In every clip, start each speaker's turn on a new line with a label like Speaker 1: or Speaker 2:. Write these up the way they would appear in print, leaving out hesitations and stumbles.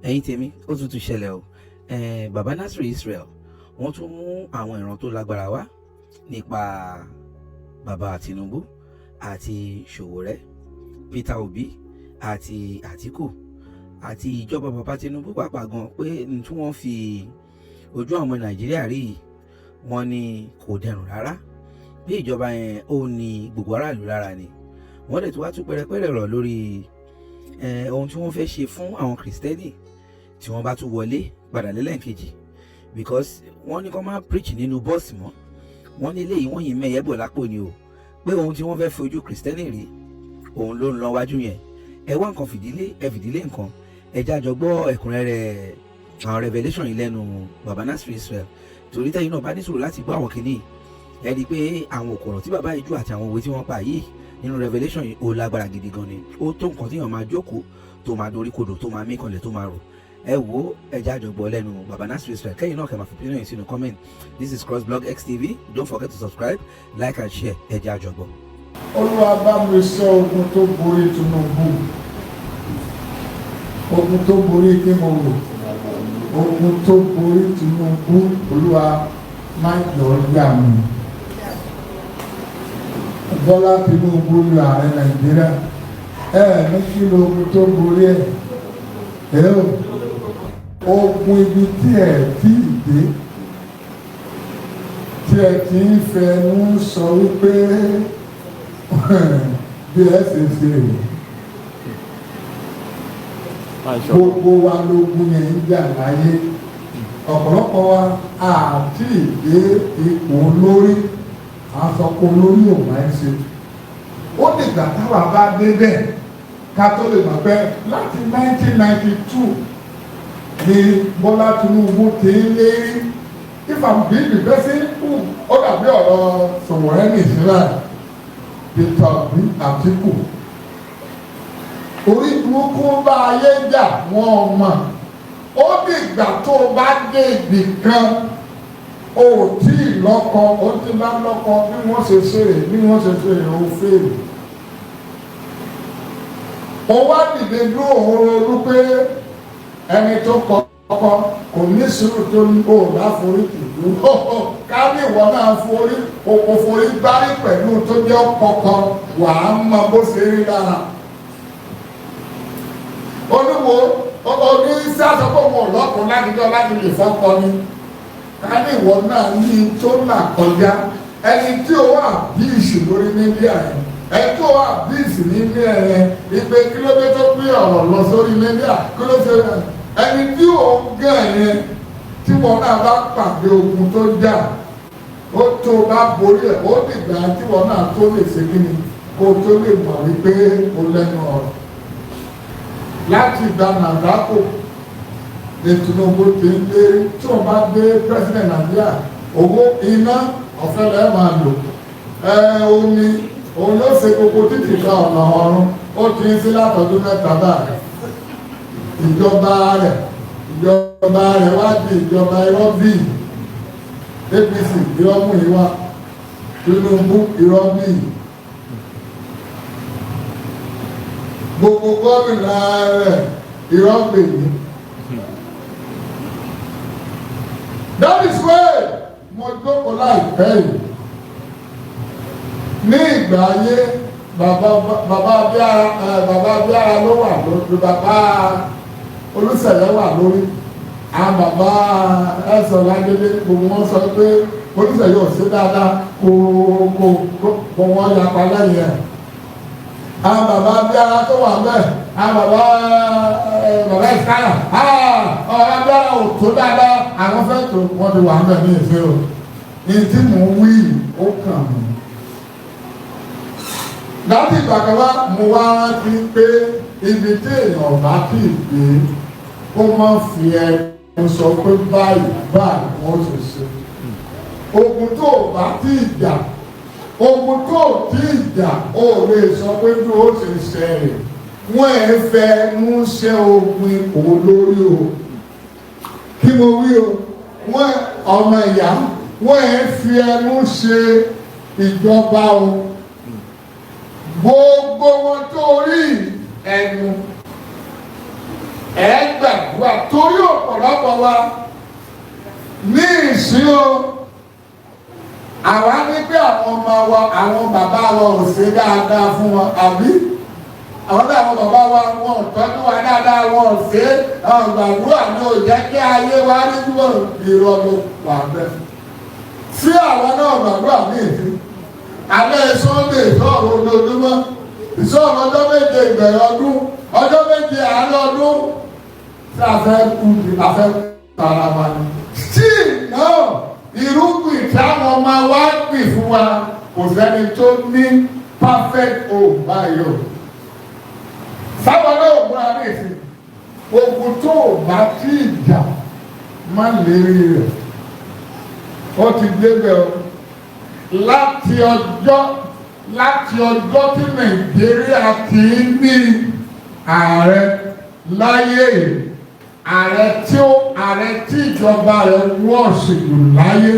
Speaker 1: Ẹ̀yin tèmi, ó tún tún ṣẹlẹ̀ o. Baba Nasir Israel, wọ́n tún mú àwọn ìran tó lágbára wá nípa bàbá Tinubu àti Sowore, Peter Obi àti Àtíkù àti ìjọba bàbá Tinubu pàápàá gan, pé n tí wọ́n fi ojú àwọn ọmọ Nàìjíríà rí yìí, wọ́n ní kò dẹrùn rárá, bí ìjọba yẹn ó ní gbogbo aráàlú lára ni. Wọ́n dẹ̀ tún wá tún pẹrẹpẹrẹ rọ̀ lórí ohun tí wọ́n fẹ́ ṣe fún àwọn Kìrìsìtẹ́nì tí wọ́n bá tún wọlé padà lẹ́lẹ́kejì, because wọ́n ní kó má preach nínú bọ́ọ̀sì mọ́. Wọ́n ní eléyìí wọ́n yìí mẹ́yẹ́ bọ̀ lápò ni o, pé ohun tí wọ́n fẹ́ fi ojú Kìrìsìtẹ́nì rí, òun ló ń lọ wájú yẹn. Ẹ wá nǹkan fìdílé, ẹ fìdílé nǹkan, ẹ jájọ gbọ́ ẹ̀kúnrẹ́rẹ́ àwọn revelation yìí lẹ́nu baba Nasir Israel, torí tẹ́yìn náà bá ní sùúrù láti gbọ́ àwọn kìíní, ẹ rí i pé àwọn òkòrò tí bàbá yìí jù àti àwọn òwe tí wọ́n pa yìí nínú revelation yìí, ó lágbára gidi gan ni. Ó tó nǹkan tí èèyàn máa jókòó, tó máa dorí kodò, tó máa mí kanlẹ̀, tó máa rò. Ẹ wo, ẹ jájọ gbọ́ lẹ́nu baba Nasir Israel. Kẹ́yìn náà kẹ́ máa fi opinion yìí sínú comment. This is Crossblog XTV. Don't forget to subscribe, like and share. Ẹ jájọ gbọ́.
Speaker 2: Olúwa bá mi sọ ogun tó borí Tinubu, ogun tó borí kí mo wò, ogun tó borí Tinubu, Olúwa má jọ gbà mí. Bọ́lá Tinubu lu ààrẹ Nàìjíríà, ẹ ní kí ló ogun tó borí ẹ ẹ o? Ogun ibi tí ẹ tí ì dé, tí ẹ ti ń fẹnu sọ wípé bí ẹ ṣe ṣe rè, gbogbo wa lógun yẹn ń jà láyé. Ọ̀pọ̀lọpọ̀ wa àti ìdé ipò olórí, à ń sọ pé olórí ò máa ń ṣe. Ó dìgbà táwa bá débẹ̀ ká tó lè mọ̀ pé láti 1992 ni Bọ́lá Tinubu ti ń lérí. If I'm being the person who, ó dàbí ọ̀rọ̀ Sowore nìsílẹ̀, Peter Obi, Àtíkù, orí burúkú bá ayé jà, wọ́n mọ̀. Ó dìgbà tó o bá dé ibì kan, o ò tí ì lọ́kọ, o ti bá lọ́kọ, bí wọ́n ṣe ṣeré, bí wọ́n ṣe ṣeré, o fèrè. Ó wá dìde dúró, òun ronú pé ẹni tó kọ́kọ́ kò ní sùúrù tó ní o láforíjì dúró. Ká ní ìwọ náà forí o forí gbárí pẹ̀lú tó jẹ́ kọ̀kọ́, wàá mọ bó ṣe rí lára. Olúwo oní sásọpọ̀ wọn lọ́kùn láti jọ láti lè fọ́kọ ni. Ká ní ìwọ náà ní tó là kọjá ẹni tí ó wà bíìsì lórí media yẹn, ẹni tó wà bíìsì ní media yẹn, ìpè kí ló dé tó gbé ọ̀rọ̀ lọ sórí media, kí ló ṣe ẹni tí ò ń gàn yẹn, tí wọn náà bá pàdé ogun tó jà, ó tó bá borí ẹ̀, ó dìgbà tí wọn náà tó lè ṣe kí ni, kó tó lè mọ̀ wípé ó lẹ́nu ọ̀rọ̀. Láti ìgbà nàdákò ní Tinubu ti ń lé. Tí wọn bá dé president Nàìjíríà, owó iná ọ̀fẹ́ lẹ́ẹ̀ máa lò, ẹ omi òun ló ṣe gbogbo títì gba ọ̀nà ọ̀run. Ó ti ń sí látọdún 3 báyìí. Ìjọba rẹ̀ wá di ìjọba irọ́ bíi APC, irọ́ mú ìwá Tinubu, irọ́ bíi gbogbo gómìnà rẹ̀, irọ́ pè ní. That is why mo jókòó láìpẹ́ yìí ní ìgbà ayé bàbá bàbá Abíára. Bàbá Abíára ló wà lórí, bàbá Olùsẹ̀yẹ wà lórí, àwọn bàbá ẹ̀sọ̀ ládélé, gbogbo wọn sọ pé Olùsẹ̀yẹ ò sí dáadáa, kò wọ́n yapa lẹ́yìn ẹ̀. Àwọn bàbá Abíára tó wà bẹ́ẹ̀, àwọn bàbá bàbá ìsáyà, ọ̀rọ̀ Abíára ò tó dáadáa, àwọn fẹ́ tó wọ́n ti wà ń bẹ̀ ní ìfẹ́ o. Ní tí mò ń wí, ó kàn mí láti ìgbà kan wá. Mo wá rántí pé ibi tí èèyàn bá kì í dé, kó má fi ẹnu sọ pé báyìí báyìí wọ́n ṣe ṣe. Ogun tó o bá tí ì jà, ogun tó o tí ì jà, o lè sọ pé bí o ṣe ṣe rè. Wọ́n ẹ̀ fẹ́ mú ṣe ogun ipò lórí o. Kí mo wí o? Wọ́n ọmọ ìyá, wọ́n ẹ̀ fi ẹnu ṣe ìjọba o. Gbogbo wọn tó rí ẹnu ẹ gbàgbé. gbàdúrà torí ọ̀pọ̀lọpọ̀ wa ní ìsín o. Àwa ní pé àwọn ọmọ wa, àwọn bàbá wa ò ṣe dáadáa fún wọn, àbí àwọn náà, àwọn bàbá wa, wọn ò tọ́jú wa dáadáa, wọn ò ṣe gbàdúrà ní ò jẹ́ kí ayé wa ní gbọ́. Irọ́ ló wà bẹ́ẹ̀. Sí àwọn náà gbàdúrà ní ìsín, alẹ́ Sunday, ìṣọ́ọ̀rọ̀ ojoojúmọ́, ìṣọ́ọ̀rọ̀ ọjọ́ 7 ìbẹ̀rẹ̀ ọdún, ọjọ́ 7 àárín ọdún, tí a fẹ́ kú ni a fẹ́ tara wa ni. Still náà, irúgbìn táwọn ọmọ wa gbìn fún wa, kò sẹ́ni tó ní perfect home báyìí o. Sáwọn náà ò múra ní ìsìn. Ogun tó o bá tí ìjà má lérí rẹ̀, ó ti débẹ̀ o. Láti ọjọ́ tí Nàìjíríà ti ń ní ààrẹ láyé, ààrẹ tí ìjọba rẹ̀ wọ́ọ̀sì jù láyé,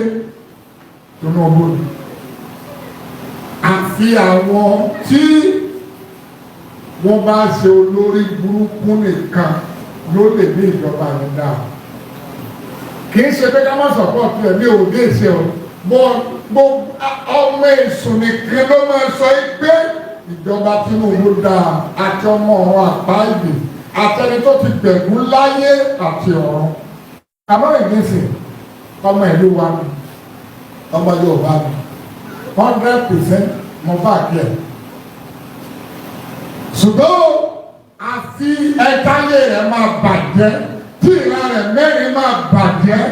Speaker 2: Tinubu ni. Àfi àwọn tí wọ́n bá ṣe olórí burúkú nìkan ló lè ní ìjọba rẹ̀ dáa. Kì í ṣe pé ká má support ẹ̀ ní òde ìṣe o. Mo ọmọ èṣù nìkan ló máa sọ pé ìjọba Tinubu dáa, àti ọmọ ọ̀run àpá ìbì, àtẹni tó ti gbẹ̀gún láyé àti ọ̀run. Àmọ́ ìgbésìn, ọmọ ìlú wa ni, ọmọ Yorùbá ni, 100% mo bá kí ẹ̀. Ṣùgbọ́n àfi ẹ̀dáyé rẹ̀ máa bàjẹ́, tí ìran rẹ̀ mẹ́rin máa bàjẹ́,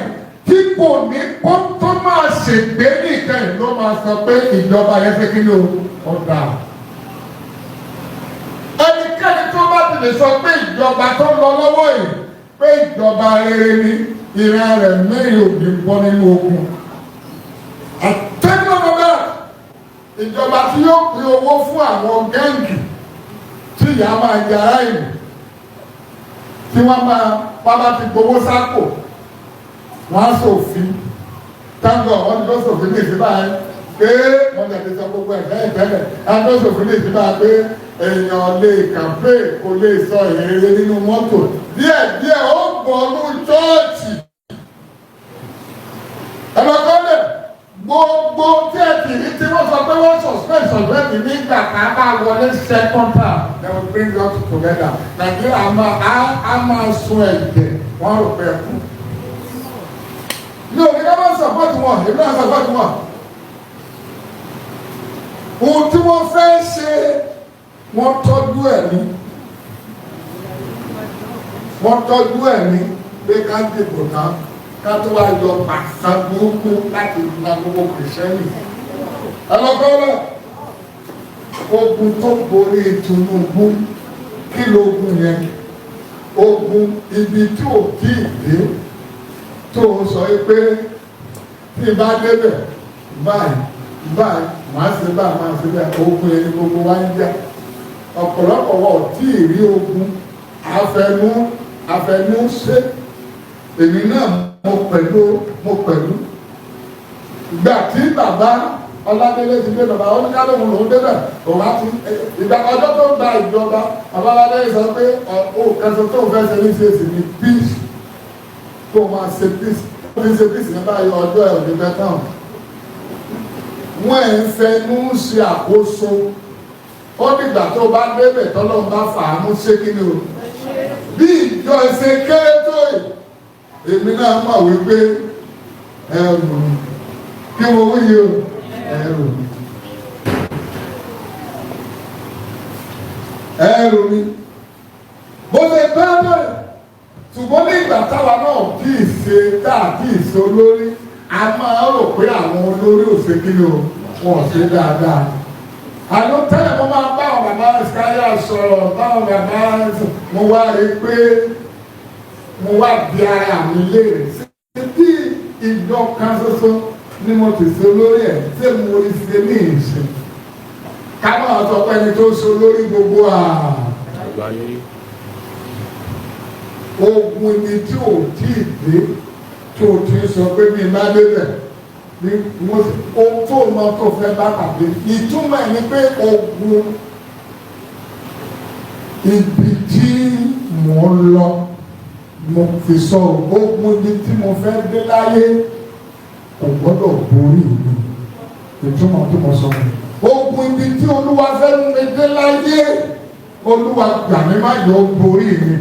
Speaker 2: tí kò ní kó tó máa ṣègbè nìkan ló máa sọ pé ìjọba yẹn ṣe kí ni o, ọ̀dà. Ẹnikẹ́ni tó bá ti lè sọ pé ìjọba tó ń lọ lọ́wọ́ yìí, pé ìjọba rere ni, ìran rẹ̀ mẹ́rin ò ní bọ́ nínú ogun. Àtẹ́gbọ́n ìjọba tí yóò pín owó fún àwọn gang, tí ìyá máa jẹ ará ìlú, tí wọ́n máa wọ́n bá ti gbowó sápò, wọ́n á ṣòfin táǹgọ̀. Wọ́n ti lọ ṣòfin ní ìsìn báyìí pé wọ́n ti sọ gbogbo ẹ̀ lẹ́yìn tẹ́lẹ̀. Wọ́n tó ṣòfin ní ìsìn báyìí pé èèyàn lè kàmpé, kò lè sọ ìrere nínú mọ́tò. Díẹ̀ díẹ̀, ó bọ̀ ní chọ́ọ̀chì. Ẹ̀rọ gbogbo tí ẹ tì ní tí wọ́n sọ pé wọ́n suspend nígbà tá a bá wọlé second term, they will bring us together. Nàìjíríà máa á máa sun ẹ̀jẹ̀, wọ́n rò pé ẹ̀kú. Mi ò ní ká máa support wọn, èmi náà support wọn. Ohun tí wọ́n fẹ́ ṣe, wọ́n tọ́jú ẹ̀ ní, wọ́n tọ́jú ẹ̀ ní pé ká dìbò náà, ká tó wá yọ pàṣẹ burúkú láti gba gbogbo Kìrìsìtẹ́nì. Ẹlọ́gọ́rọ̀ ogun tó borí Tinubu, kí lóògùn yẹn? Ogun ibi tí ò tí ì dé, tó ń sọ pé tí n bá débẹ̀ báyìí báyìí, màá ṣe báyìí, màá ṣe báyìí. Ogun yẹn ni gbogbo wa ń jà. Ọ̀pọ̀lọpọ̀ wa ò tí ì rí ogun àfẹnú àfẹnú ṣe. Èmi náà mo pẹ̀lú ìgbà tí bàbá Ọládélé ti dé, bàbá oníkálóhùn lòún débẹ̀, òun á ti ìgbà ọjọ́ tó ń gba ìjọba, bàbá Ọládélé sọ pé ó kẹsàn tó ń fẹ́ ṣe ní ṣe sì ní peace, kó máa ṣe peace. Ó ti ṣe peace ní báyìí, ọjọ́ ẹ̀ ò ní bẹ́ẹ̀ tán. Wọ́n ẹ̀ ń fẹnu ṣe àkóso. Ó dìgbà tó bá débẹ̀, tọ́lọ́run bá fàánú ṣé kí ni o. Bí ìjọ ṣe kéré tó yìí, èmi náà mọ̀ wípé ẹrù kí mo wí yìí o, ẹrù mi, ẹrù mi bó ṣe bẹ́ẹ̀ bẹ́ẹ̀. Ṣùgbọ́n ní ìgbà táwa náà kì í ṣe tá a kì í ṣe olórí, a máa rò pé àwọn olórí ò ṣe kí ni o, wọn ò ṣe dáadáa. Àlọ́ tẹ́lẹ̀, mo máa bá àwọn bàbá ṣáyà sọ̀rọ̀, báwọn bàbá. Mo wá rí i pé mo wá di ara mi léèrè sí bí ìjọ kan ṣoṣo ni mo ti ṣe olórí ẹ̀ tí mo rí ṣe ní ìsìn, ká máa sọ pé ẹni tó ṣe olórí gbogbo
Speaker 3: àgbáyé.
Speaker 2: Ogun ni tí ò tí ì dé, tó o ti sọ pé mi má débẹ̀ ní mo ohun tó mọ tó fẹ́ bá pàdé. Ìtumọ̀ ẹ̀ ni pé ogun ibi tí mò ń lọ. Mo fi sọ, ogun ibi tí mo fẹ́ dé láyé kò gbọ́dọ̀ borí mi. Ìtumọ̀ tí mo sọ ni, ogun ibi tí Olúwa fẹ́ mú mi dé láyé, Olúwa gbà mí, má yọ borí mi.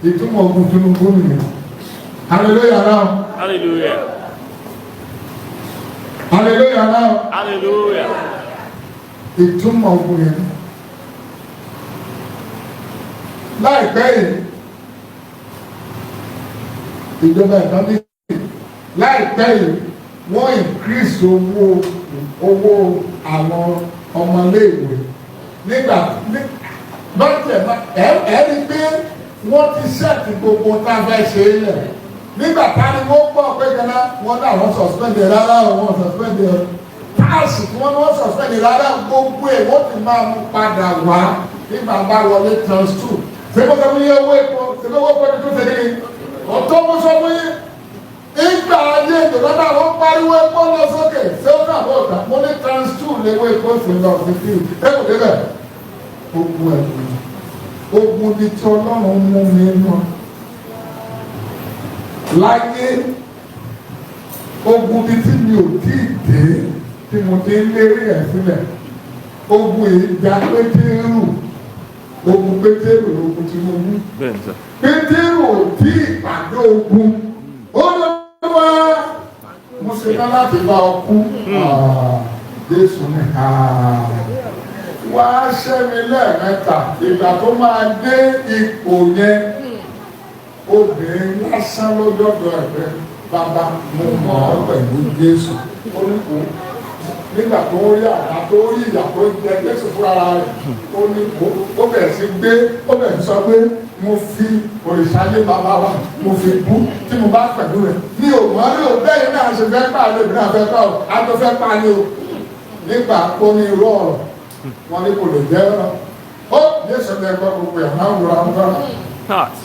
Speaker 2: Ìtumọ̀ ogun Tinubu nìyẹn. Hallelujah náà.
Speaker 3: Hallelujah.
Speaker 2: Hallelujah náà.
Speaker 3: Hallelujah.
Speaker 2: Ìtumọ̀ ogun yẹn, láìpẹ́ yìí, ìjọba ìtọ́jú, láìpẹ́ yìí, wọ́n increase owó àwọn ọmọléèwé. Nígbà bọ́tẹ̀ ẹ ẹ rí pé wọ́n ti set gbogbo tá a fẹ́ ṣe é lẹ̀. Nígbà tá a ní wọ́n gbọ́ pé kaná wọ́n dà, wọ́n suspend ẹ̀. Rárá o, wọ́n suspend ẹ̀. Tax tí wọ́n ní wọ́n suspend ẹ̀, rárá, gbogbo ẹ̀ wọ́n ti máa mú padà wá nígbà bá wọlé times two. Ṣé mo sọ fún yín owó epo? Ṣé owó epo ni tó ṣe kí ni ọ̀tọ́? Mo sọ fún yín, ìgbà ayé ìjọba náà, wọ́n pariwo epo lọ sókè. Ṣé ó náà bọ̀ ọ̀tá? Mo ní times two léwó epo sì lọ sí fi ẹ kò débẹ̀. Ogun ẹ̀, ogun ni tí Ọlọ́run mú mi lọ láyé, ogun ni tí mi ò tí ì dé tí mo ti ń lérí ẹ̀ sílẹ̀. Ogun ìjà Pétérù, ogun Pétérù lógun tí mo mú.
Speaker 3: Bẹ́ẹ̀ni sà.
Speaker 2: Pétérù ò tí ì pàdé ogun, ó lọ wá, mo ṣe tán láti bá ọ kú. Ah, Jésù ní, "Ah, wá ṣẹ́ mi lẹ́ẹ̀mẹ́ta." Ìgbà tó máa dé ipò yẹn, obìnrin lásán ló dọ́dọ̀ ẹ̀ pé, "Bàbá, mo mọ̀ ọ́ pẹ̀lú Jésù." Ó ní kó nígbà tó rí àdá, tó rí ìyà tó jẹ Jésù fúnra rẹ̀, ó ní kó ó bẹ̀rẹ̀ sí gbé, ó bẹ̀rẹ̀ sí sọ pé, "Mo fi òrìṣà lé bàbá wa, mo fi bú tí mo bá pẹ̀lú rẹ̀, mi ò mọ̀ rí o. Bẹ́ẹ̀ náà ṣe fẹ́ pààlẹ́, èmi náà fẹ́ pa ọ́, a tó fẹ́ pààlẹ́ o." Nígbà tó ní irú ọ̀rọ̀ wọn ní kò lè jẹ́ ọ̀rọ̀ ó Jésù ní ẹgbẹ́ gbogbo ẹ̀ máa ń wúra wọn bára.
Speaker 3: Heart.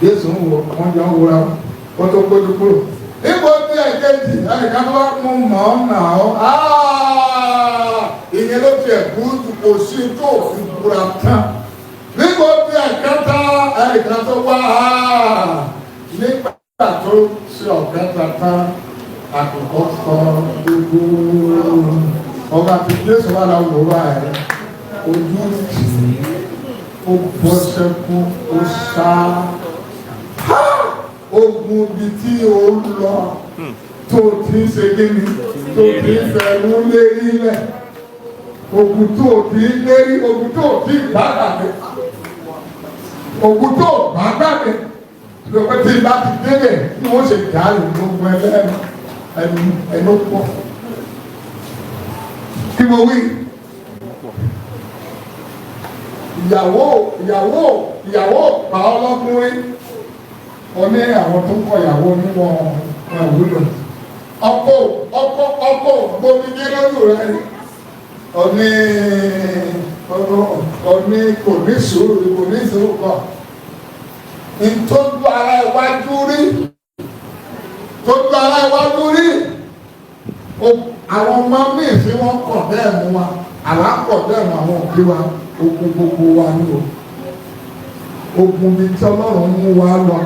Speaker 2: Jésù ń wo wọn, jọ ń wúra wọn, ó tó gbójú kúrò. Níbo tí ẹ̀kejì ẹnìkan tó bá mú mọ́ ọ́ nà ọ́, ìyẹn ló ti ẹ̀kú, kò sí tó fi búra tán. Níbo tí ẹ̀kẹta ẹnìkan tó wá, nígbà tó ṣe ọ̀kẹta tán, àkùkọ kọ gbogbo ọba tí Jésù wà láwùjọ wà ẹ̀, ojú tì í, ó bọ́ sẹ́kún, ó sá. Ogun ibi tí o ń lọ tó ti ń ṣe kíni, tó ti ń fẹ̀rù lérí lẹ̀, ogun tó ti ń lérí, ogun tó ti bá gbàgbé, ogun tó bá gbàgbé lọ́pẹ́ tí bá ti débẹ̀ tí wọ́n ṣe dàrú gbogbo ẹlẹ́nu ẹnu ẹnu pọ̀. Kí mo wí? Ìyàwó, ìyàwó, ìyàwó pa ọlọ́kùnrin. Ó ní àwọn tó ń kọ ìyàwó oníwọ̀n ìwúlò. Ọkọ, ọkọ, ọkọ gbomijé lójú rẹ. Ó ní, ó ní kò ní sùúrù, kò ní sùúrù kọ. Ntọ́jú ara iwájú rí, tójú ara iwájú rí. Àwọn ọmọ míì tí wọ́n kọ̀ bẹ́ẹ̀ mú wa, àwa kọ̀ bẹ́ẹ̀ mú àwọn òbí wa. Ogun gbogbo wa ni o, ogun bíi tí Ọlọ́run mú wa lọ,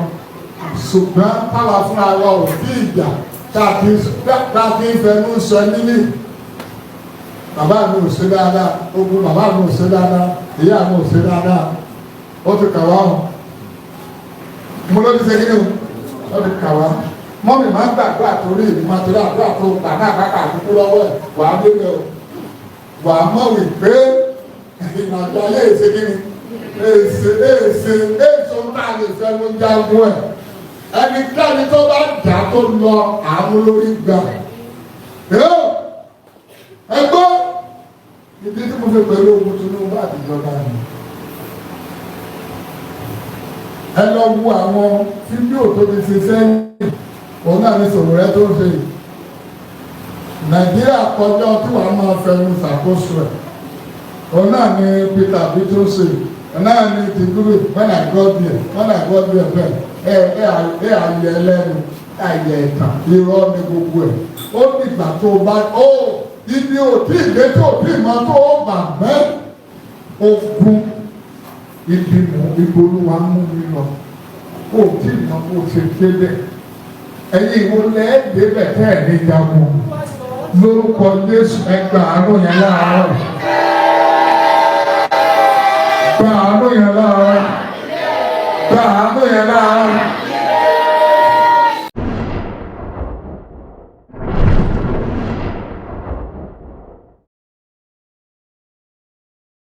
Speaker 2: ṣùgbọ́n táwa fúnra wa ò tí ìjà tá a ti ń fẹnu sọ nílé, bàbá mi ò ṣe dáadáa, ogun bàbá mi ò ṣe dáadáa, ìyá mi ò ṣe dáadáa, ó ti kà wá o. Mo ló ti ṣe kí ni o, ó ti kà wá. Mọ́mì máa ń gbàdúrà torí ìlú, máa torí àdúrà tó gbà náà káka àdúgbò lọ́wọ́ ẹ̀, wàá débẹ̀ o, wàá mọ̀ wípé ìrìnàjò ayé èsè kí ni, èsè, èsè, èso náà lè fẹ́ ló ń jagun ẹ̀. Ẹnikẹ́ni tó bá jà tó lọ àánú lórí gbà. Ẹ gbọ́ ìdí tí mo fi pẹ̀lú ogun Tinubu àtijọba ni. Ẹ lọ wo àwọn fídíò tó ti ṣe sẹ́yìn, òun náà ní sọ̀rọ̀ rẹ tó ń ṣe yìí. Nàìjíríà kọjá tí wàá máa fẹnu ṣàkóso ẹ̀. Òun náà ní Peter Obi tó ń ṣe yìí. Òun náà ní Tinubu. When I got there, when I got there, bẹ́ẹ̀ ẹ ẹ ẹ ayẹ ẹlẹ́nu ayẹ ẹ̀tàn, irọ́ ní gbogbo ẹ̀. Ó dìgbà tó o bá ó ibi ò tí ì dé, tó o tí ì mọ tó o bà mẹ́ ogun. Ibi mú ibi Olúwa mú mi lọ, kó o tí mọ bó ṣe débẹ̀. Ẹ̀yin ìwo lẹ́ẹ̀ débẹ̀ tẹ́ ẹ̀ ní jagun? Lórúkọ Jésù, ẹgbàá àánú yẹn láàárọ̀ yìí.